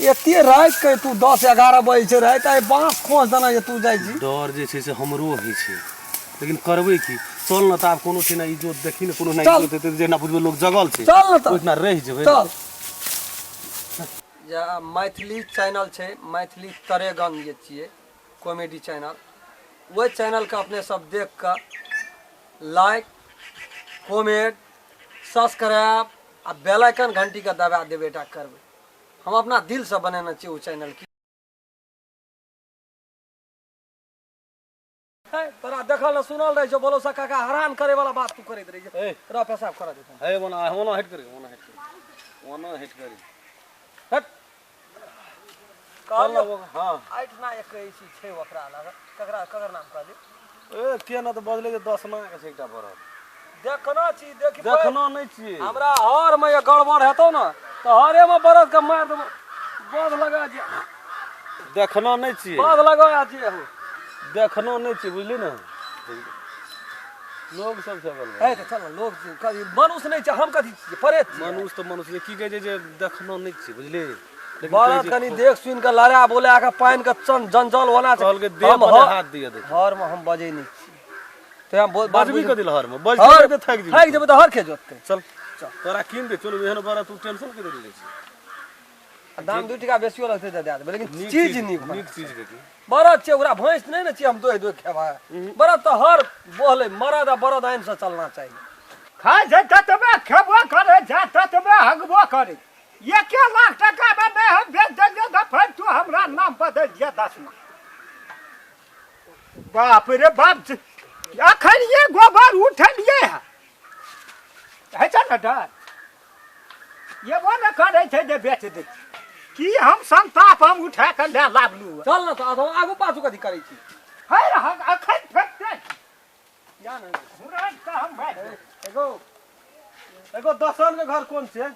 एते राति के तू 10 11 बजे छै राति आइ बाँस खोस देना जे तू जाइ छी। डर जे छै से हमरो होइ छै, लेकिन करबै की? चल न तऽ आब कोनो ठिना इजोत देखी ने, कोनो चल। इजोत हेतै जेना बुझबै लोक जगल छै, चल न तऽ। ओहिठिना रहि जेबै। चल। जे मैथिली चैनल छै, मैथिली तरेगन जे छियै कॉमेडी चैनल, ओहि चैनलके अपने सब देख कऽ लाइक कमेंट सब्सक्राइब आ बेल आइकन घंटीके दबा देबै टा करबै। हम अपना दिलसँ बनेने छियै ओ चैनल की। हे, तोरा देखल न सुनल रहै छौ बोलो सा काका हरान करे वाला बात तू करैत रहै छै। ए। तोरा पेशाब करा देता। हे, ओना ओना हटि करी, ओना हटि करी, ओना हटि करी, हट। कहलियौ। चल न, हँ। एहिठिना एक कहै छी छै ओकरा लग, ककरा ककर नाम कहलियौ? ए, के न तऽ बजलै जे दसमा के छै एकटा बरद। देखना छी, देखी। देखना नहि छियै। हमरा हर में ये गड़बड़ हेतौ ने तऽ हरे में बरद के मारि देबो। बध लगा जे। देखना नहि छियै। बध लगा जे हो। देखना नहि छियै, बुझली ने? लोग सब छै अगल बगल। हे तऽ चल ने, लोग छै, कथी मनुष्य नहि छै, हम कथी छियै? परेत छियै। मनुष्य तऽ मनुष्य छै, की कहै छै जे देखना नहि छियै, बुझली? लेकिन बरद कहै छै कनि देख सुनि कऽ लड़ा बोला कऽ पानि के जंजाल होना छै। कहलकै देह हम पर हाथ दिअ दै छै। हर में हम बजै नहि छियै। तें हम बात बजबी बुझ- कथी लए हरमे? हर बजते बजते थाकि जेबही। थाकि जेबै तऽ हर के जोततै? चल तोरा कीन दे, चल। एहन बड़ा तू टेंशन के लै छी? दाम 2 टका बेसियो लगतै तऽ दए देबै, लेकिन नीक चीज नीक नीक होना चीज के की। बरद छै, ओकरा भैंस नहि ने छियै हम दोहि दोहि खेबै। बरद तऽ हर बोहलै, मरद आ बरद आनि से चलना चाही। खाइ छै ततबे खेबो करै छै, ततबे हगबो करै। 1 लाख टकामे नहि हम बेच देलियै तऽ फेर तू हमरा नाम बदलि दिअ दसमा। बाप रे बाप, अखन ये गोबर उठलियै है, होइ छै ने डर? एबो ने करै छै जे बेच दै छी। की हम संताप हम उठा कऽ लए लाबलू। चल ने तऽ आगू पाछू कथी करै छी? है अखन फेकते जा ने। घुराइत कऽ हम भागि जेबै। एगो एगो दसन के घर कोन छै?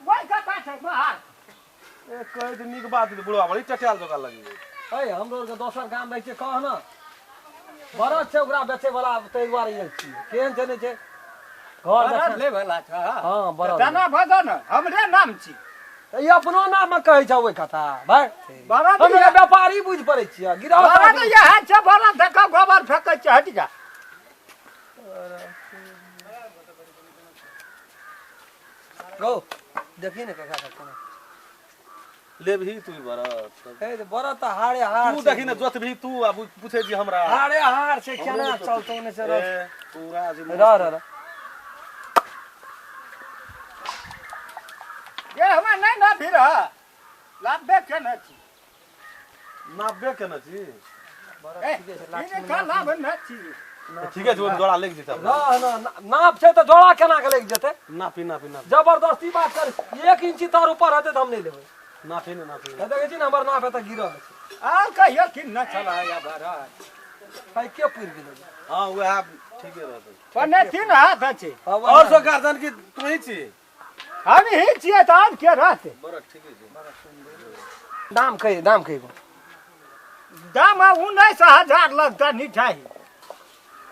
ओहि कतऽ छै बाहर। ए, कहै छै नीक बात छै, बुढ़वा बड़ी चटियाल जकाँ लगै है। हमरो आरके दोसर गाम रहै छियै, कह ने बरद छै ओकरा बेचै वाला, ताहि दुआरे आयल छियै। केहन छै नहि छै घर बरद देखा- लै वाला छ? हँ, बरद। दाना भगन हमरे नाम छी। तऽ ई अपनो नाम कहै छौ ओहि कथा भाय? बरद हम एकरा व्यापारी बुझि पड़ै छियै गिरह। बरद इएह छै, बरद देखो, गोबर फेकै छै, हटि जा। गौ देखी ने काका केना लेबही तू ई बरद तब? हे तऽ बरद तऽ हारे हार तू छै। देखी ने, जोतबही तू आ पूछै छी हमरा? हारे हार छै, केना हमरो चलतौ नहि छै। रह ए, पूरा जे रह रह रह। ये हमरा नहि ने भीड़ लाभे केने छी। नापबे केने छी। बरद ए, ठीके छै, लाठी ई का लाभ नहि छी। ठीके छै, ओहिमे जोड़ा लागि जेतै अपना। रह न, नाप छै तऽ जोड़ा केना के लागि जेतै? नापी नापी नापी। जबरदस्ती बात कर, 1 इंची तार ऊपर हेतै तऽ हम नहि लेबै। नापी ने नापी। हे देखै छी ने, हमर नाप एतऽ गिरल छै। आर कहियो कि न चला या बरद। है के पुरि गेलै? हँ, उएह ठीके रहतै। 2.75 हाथ छै। हँ, वएह। और सब गार्जियन की तू ही छी? हम ही छियै तऽ आब के रहतै? बड़ा ठीके छै। दाम कहि, दाम कहि। दाम 19,000 लगतै निठाही।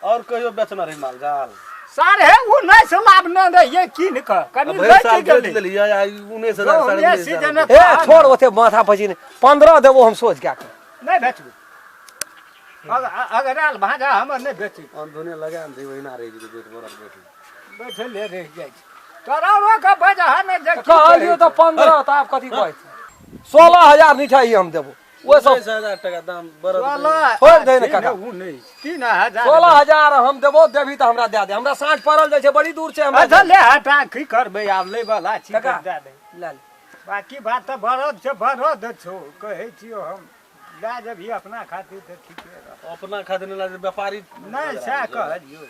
और कहियो बेचना रही माल जाल? 19.5 लाभ ने रहियै कीन कऽ, कनि भरि साल लटि बेच गेलै। लेलियै आ ई 19,000 गहुँमे 19.5 सीजन। हे छोड़ ओते माथा पची नहि, 15 देबो हम सोच कए कऽ। नहि बेचबै, अगराल भाँजा हमर नहि बेचै। अनधुने लगा ने ओहिना रहि जेतै, बैठ बरद बैठ बैठले रहि जाइ छै। तोरा के बजह ने जे की कहलियौ तऽ 15, तऽ आब कथी कहै छै? 16,000 निठाही हम देबो ओहि सब। 19,000 टका दाम बरद। 16 छोड़ि दही ने काका। 19, 3,000। 16,000 हम देबो, देबही तऽ हमरा दए दे, हमरा साँझ पड़ल जाइ छै, बड़ी दूर छै हमरा। अच्छा ले, हटा, की करबै आब? लै वाला छी। काका। दए दे। लए ले। बाकी बात तऽ बरद छै, बरद छौ, कहै छियौ हम लए जेबही अपना खातिर तऽ ठीके रह। अपना खातिर नहि लागै, व्यापारी नहि, सएह कहलियौ,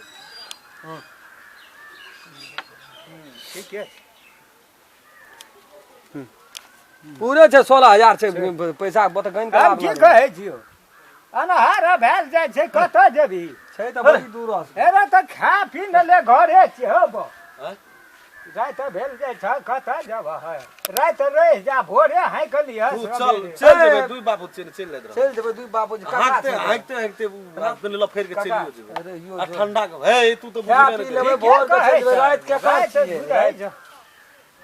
ठीके छै। पूरे छै, 16,000 छै पैसा तऽ गनि कऽ हम लाभ की ना लेबै। कहै छियौ, अनहार भेल जाइ छै, कतऽ जेबही? छै तऽ बड़ी दूर हे रे, तऽ खा पी ने ले, घरे छियै हौ बौ। आँय? राति भेल जाइ छ, कतऽ जेबह? राति रहि जा, भोरे हाँकि लिहऽ तू चल। सबेरे। चलि जेबै दुइ बाबू, चलि चलि जाइत रह। चलि जेबै दुइ बाबू काका हाँकते छै। हाँकते हाँकते दुनू लफेर के काका, चलियो जेबै। अरे यो आ जो। ठंडा के हे, तू तऽ खा बुझबे पी नहि लेबै करी। भोर के कहै चलि जेबै, छ? राति के काज राति छियै। बुझै छ।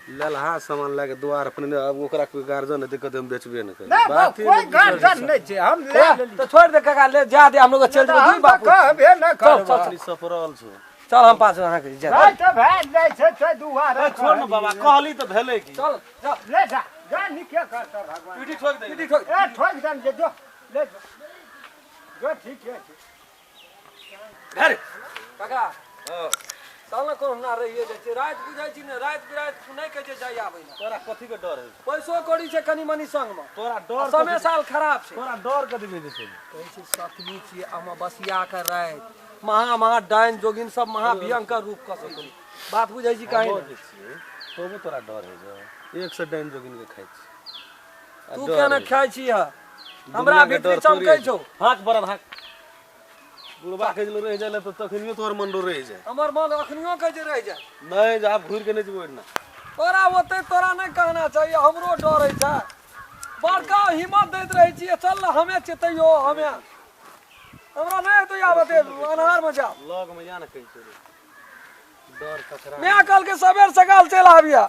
ललहा सामान लए के दुआर अपने ने आब ओकरा कोई गार्जियन हेतै कहतै हम बेचबे नहि करबै नहि बाते कोई नहि बुझल गार्जियन छै। नहि छै हम ले लेली तऽ छोड़ि दे काका ले जा दे हम लोग चलि जेबै हम दुई तऽ बाप कहबे नहि चल, चल, करबै खाली सफरल छौ चल हम पास अहाँके जा राति भए जाइ छै ताहि दुआरे ए, छोड़ ने बाबा कहली तऽ भेलै की चल जा ले जा जा नीके करतौ भगवान पीठी ठोक दे पीठी ठोक ए ठोकि देन जे जो ले जो जो ठीके छै अरे काका चल ने कोहुना रहिए जाइ छै राति बुझै छी ने राति बिराति नहि कहै छै जाइ आबै ने तोरा कथी के डर है पैसो कौड़ी छै कनि मनि संगमे तोरा आ डर समय साल खराब छै तोरा डर कथी के छै कहै छै सतमी छियै अमावस्या के राति महा महा डाइन जोगिन सब महा भयंकर रूप कऽ सकै छै बात बुझै छी काहे हमरो ने जे छियै तबो तोरा डर है जो एक से डाइन जोगिन के खाइ छी आ तू डर केना होइ छै। खाइ छी हमरा दुनिया के भीतरी डर चमकै थोड़े छौ हाँक बरद हाँक बुढ़बा के जे रहि जाइ तऽ तखनियो तोहर मन रहि जाय हमर मन अखनियो कहै छै रहि जाय नहि जे आब घुरि के नहि जेबो एहिठिना तोरा ओते तोरा नहि कहना चाहिए हमरो डर होइ छै बड़का हिम्मत दैत रहै छियै चल ने हमे छियै तैयो हमे हमरा नहि हेतौ आबत अन्हारमे जा लग मे जा ने कहै छै रे। डर ककरा माय कहलकै सबेर सकाल चलि आबिया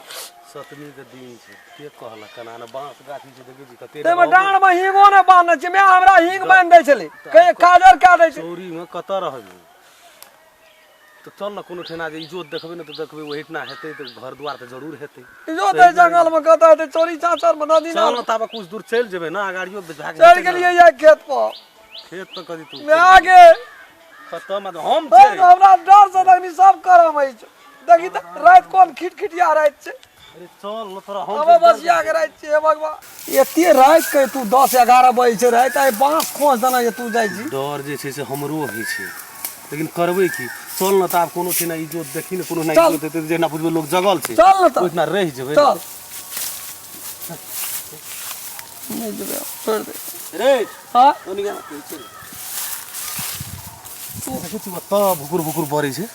सतमी के दिन छै के कहलक केना ने बाँस गाछी छै देखै छी कते ताहिमे डाँड़मे हींगो नहि बान्हने छै माय हमरा हींग बान्हि दै छलै कहियो काजर कए दै छै चौरी मे कतऽ रहबी तऽ चल ने कोनो ठेना जे इजोत देखबै ने तऽ देखबै ओहिठिना हेतै तऽ घर दुआर तऽ जरूर हेतै इजोत है जंगलमे कतऽ हेतै चोरी चाचरमे नदी चल नाला ने ताबे कुछ दूर चलि जेबै ने अगाड़ियो भए चलि गेलियै ये खेत पर खेत तऽ कथी तू माय गे खतम आदमी हम हे, छियै हमरा डर से तखनी सब करम अछि देखी तऽ राति कोन खिटखिटिया राति छै अरे चल ने तोरा हम हमे बसिया के राति छै हे भगवान एते राति के तू 10 11 बजे छै राति आइ बाँस खोस देना जे तू जाइ छी डर जे छै से हमरो होइ छै लेकिन करबै की चल ने तऽ आब कोनो ठिना इजोत देखी ने कोनो ठिना चल। इजोत हेतै तऽ जेना बुझबै लोक जगल छै चल ने तऽ ओहिठिना रहि जेबै चल नहि जेबै आब, छोड़ि दे रे हँ ओनी गेना कहै छै देखै छी ओतऽ भुकुर भुकुर बरै छै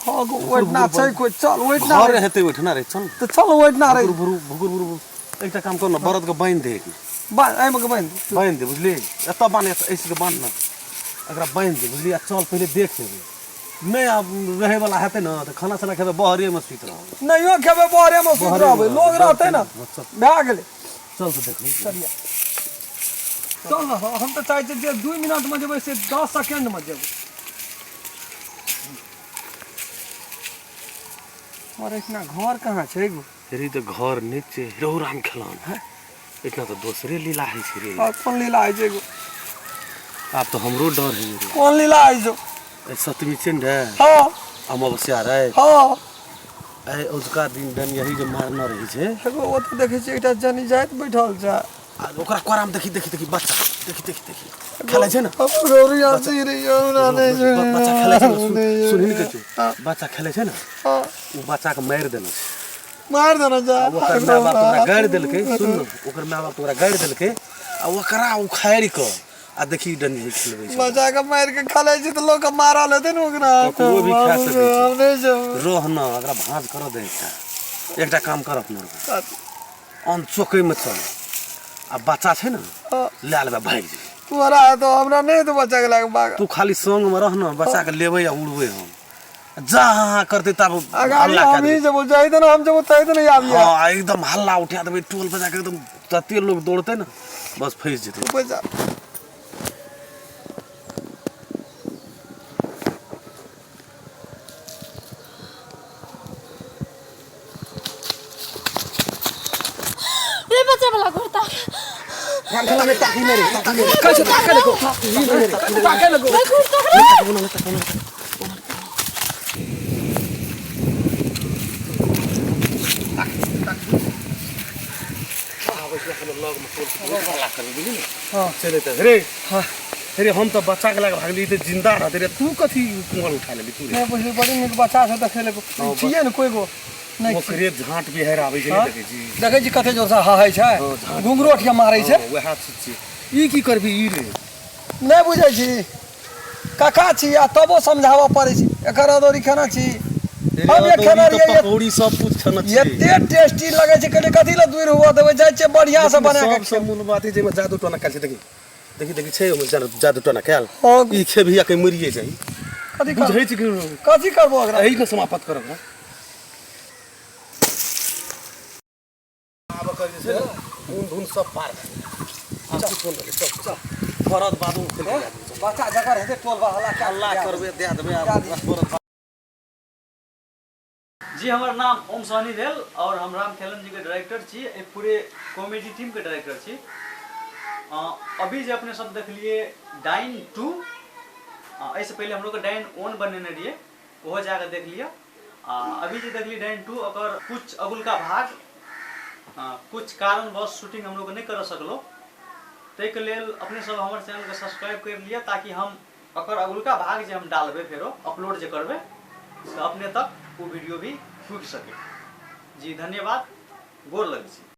हँ गो ओहिठिना छै कोइ चल ओहिठिना घर हेतै ओहिठिना रे चल तऽ चल ओहिठिना रहि भुकुर भुकुर भुकुर भुकुर एकटा काम कर ने बरद के बान्हि दे बान्ह एहिमे के बान्हि दे बान्हि दे बुझली एतऽ बान्ह एतऽ ऐसे बान्ह ने एकरा बान्हि दे बुझली आ चल पहिले देख लेबै नहि आब रहैवला हेतै ने तऽ खाना साना खेबै बहरेमे सुति रहब नहियो खेबै बहरेमे सुति रहबै लोग रहतै ने भए गेलै चल तऽ देखबै चलिए चल ने हम तऽ चाहै छियै जे 2 मिनटमे जेबै से 10 सेकेंडमे जेबै हमर एहिठिना घर कहाँ छै गो रे तऽ घर नहि छै रौ राम खेलान है एहिठिना तऽ दोसरे लीला होइ छै रे आ कोन लीला होइ छै गो आब तऽ हमरो डर होइ रे कोन लीला होइ छौ सतमी छै ने रे हँ अमावस्या रे हँ आइ औझका दिन डन यही जे मारने रहै छै एगो ओतऽ देखै छियै एकटा जनी जाइत बैठल छै आ ओकरा कोरामे देखी देखी देखी बच्चा देखी देखी देखी खेलै छै ने गौरी हँसी रही हमरा नहि बच्चा खेलै छै ने सुनही ने कहै छौ बच्चा खेलै छै ने हँ ओ बच्चाके मारि देने छै मारि देने छै आ ओकर माय बाप ओकरा गारि देलकै सुन ने ओकर माय बाप ओकरा गारि देलकै आ ओकरा उखाड़ि कऽ आ देखी डंडी खेलबै छै बच्चा के मारि के खेलै छै तऽ लोक के मारल हेतै ने ओकरा ककरो भी खा सकै छै। हम नहि जेबै। रह न एकरा भाँज करऽ दे एकटा एकटा काम कर अपना अन चौकैमे चल आ बच्चा छै ने हँ। लए लेबै भागि जेबै तोरा हेतौ हमरा नहि हेतौ बच्चा के लए के भाग तू खाली संगमे रह ने बच्चाके लेबै आ उड़बै हम जा हाँ हाँ करतै तब अगाड़ी हल्ला कए हम ही देबै जेबो जाहि दिन हम जेबो ताहि दिन आबिया हँ आ एकदम हल्ला उठा देबै टोल पर जाके एकदम तते लोग दौड़तै ने बस फँसि जेतै पैसा रे बच्चा वाला घुरता कैसे ताके लगो ताके लगो रे घुरता रे चले तऽ रे रे हम तऽ बच्चा के लए भागली तऽ जिंदा रहतै रे तू कथी कुंगल उठा लेली तू रे नहि बुझली बड़ी नीक बच्चा छै देखै ले छियै ने कोइ गो नहि ओकरे झाँट बिहारि आबै छै नहि देखै छी देखै छी कते जोरसँ हहै छै घुंघरू अठिया मारै छै वएह चीज छियै ई की करबी ई रे नहि बुझै छी काका छी आ तबो समझाबऽ पड़ै छै एकर अदौरी खेना छी हम जे खेने रहियै पकौड़ी सब कुछ खेने छियै एते टेस्टी लगै छै कहलियै कथी लए दूर हुअ देबै जाइ छियै बढ़िआँसँ बना कऽ सब मूल बात है जाहिमे जादू टोना कयल छै देखी देखी देखी छै ओहिमे जादू जादू टोना कयल हँ। ई खेबही आ कहीं मरिए जाही कथी कर- बुझै छी कि कथी करबो ओकरा एही के समाप्त करब ना गुण धुन सब पार भए गेलै। आब किछो नहि चल चल बरद बादो खोलि कऽ दए देबै, चल। बच्चा जकर हेतै टोल हल्ला कए हल्ला करबै दए देबै आब दए दिही। बरद। जी, हमर नाम ओम सहनी भेल और हम राम खेलन जी के डायरेक्टर छी, एहि पूरे कॉमेडी टीम के डायरेक्टर छी। अभी जे अपने सब देखलिए डाइन 2, एहिसँ पहिले हम लोग डाइन 1 बनेने रहिए, ओहो जाके देख लिअ। अभी जे देखलिए डाइन 2, ओकर कुछ अगुलका भाग कुछ कारणवश शूटिंग हम लोग नहि कर सकलो, ताहिके लेल अपने सब हमर चैनल के सब्सक्राइब कर लिअ ताकि हम ओकर अगुलका भाग जे हम डालबै फेरो अपलोड जे करबै तऽ अपने तक ओ वीडियो भी पुगि सके। जी धन्यवाद, गोर लगै छी।